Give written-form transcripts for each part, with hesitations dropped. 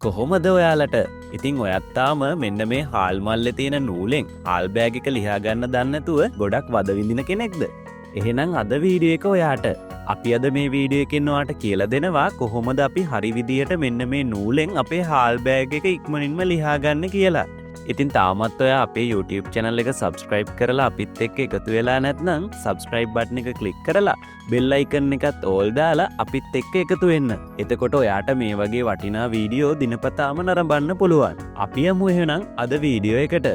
කොහොමද ඔයාලට? ඉතින් ඔයත් තාම මෙන්න මේ හාල් මල්ලේ තියෙන නූලෙන් හාල් බෑග් එක ලියා ගන්න දන්නේ නැතුව ගොඩක් වද විඳින කෙනෙක්ද? එහෙනම් අද වීඩියෝ එක ඔයාට. අපි අද මේ වීඩියෝ එකෙන් ඔයාට කියලා දෙනවා කොහොමද අපි හරි විදියට මෙන්න මේ නූලෙන් අපේ හාල් බෑග් එක ඉක්මනින්ම ලියා ගන්න කියලා. ඉතින් තාමත් ඔයා අපේ YouTube channel එක subscribe කරලා අපිත් එක්ක එකතු වෙලා නැත්නම් subscribe button එක click කරලා bell icon එකත් all දාලා අපිත් එක්ක එකතු වෙන්න. එතකොට ඔයාට මේ වගේ වටිනා වීඩියෝ දිනපතාම නරඹන්න පුළුවන්. අපි යමු එහෙනම් අද වීඩියෝ එකට.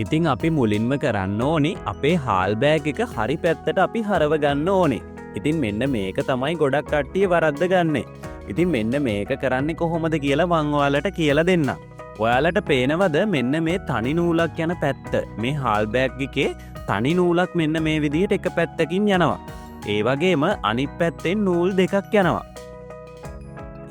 ඉතින් අපි මුලින්ම කරන්න ඕනි අපේ හාල් බෑග් එක හරි පැත්තට අපි හරව ගන්න ඕනේ. ඉතින් මෙන්න මේක තමයි ගොඩක් කට්ටිය වරද්ද ගන්නෙ. ඉතින් මෙන්න මේක කරන්නේ කොහොමද කියලා මං ඔයාලට කියලා දෙන්නම්. ඔයාලට පේනවද මෙන්න මේ තනි නූලක් යන පැත්ත? මේ හාල් බෑග් එකේ තනි නූලක් මෙන්න මේ විදිහට එක පැත්තකින් යනවා. ඒ වගේම අනිත් පැත්තෙන් නූල් දෙකක් යනවා.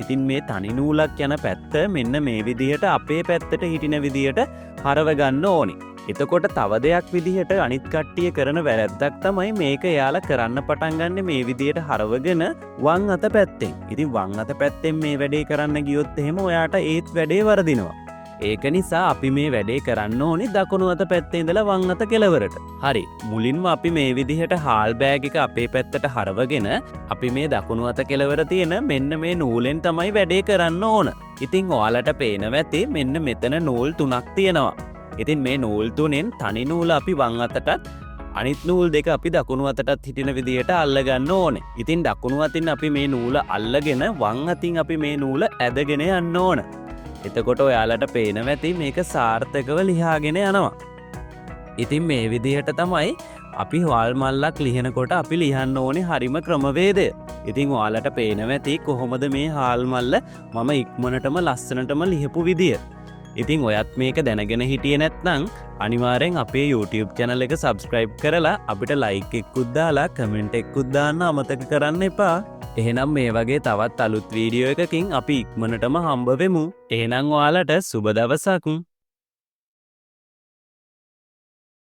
ඉතින් මේ තනි නූලක් යන පැත්ත මෙන්න මේ විදිහට අපේ පැත්තට හිටින විදිහට හරව ගන්න ඕනි. එතකොට තව දෙයක් විදිහට අනිත් කට්ටිය කරන වැරැද්දක් තමයි මේක එයාලා කරන්න පටන් ගන්න මේ විදිහට හරවගෙන වම් අත පැත්තෙන්. ඉතින් වම් අත පැත්තෙන් මේ වැඩේ කරන්න ගියොත් එහෙම ඔයාට ඒත් වැඩේ වරදිනවා. ඒක නිසා අපි මේ වැඩේ කරන්න ඕනි දකුණු අත පැත්තේ ඉඳලා වම් අත කෙළවරට. හරි. මුලින්ම අපි මේ විදිහට හාල් බෑග් එක අපේ පැත්තට හරවගෙන අපි මේ දකුණු අත කෙළවර තියෙන මෙන්න මේ නූලෙන් තමයි වැඩේ කරන්න ඕන. ඉතින් ඔයාලට පේනවා ඇති මෙන්න මෙතන නූල් තුනක් තියෙනවා. ඉතින් මේ නූල් තුනෙන් තනි නූල අපි වම් අතටත් අනිත් නූල් දෙක අපි දකුණු අතටත් හිටින විදිහට අල්ලගන්න ඕනේ. ඉතින් දකුණු අතින් අපි මේ නූල අල්ලගෙන වම් අතින් අපි මේ නූල ඇදගෙන යන්න ඕන. එතකොට ඔයාලට පේනවා ඇති මේක සාර්ථකව ලිහාගෙන යනවා. ඉතින් මේ විදිහට තමයි අපි හාල් මල්ලක් ලිහනකොට අපි ලිහන්න ඕනේ හරිම ක්‍රමවේදය. ඉතින් ඔයාලට පේනවා ඇති කොහොමද මේ හාල් මල්ල මම ඉක්මනටම ලස්සනටම ලිහපු විදිය. ඉතින් ඔයත් මේක දැනගෙන හිටියේ නැත්නම් අනිවාර්යෙන් අපේ YouTube channel එක subscribe කරලා අපිට like එකකුත් දාලා comment එකකුත් දාන්න අමතක කරන්න එපා. එහෙනම් මේ වගේ තවත් අලුත් වීඩියෝ එකකින් අපි ඉක්මනටම හම්බ වෙමු. එහෙනම් ඔයාලට සුබ දවසක්.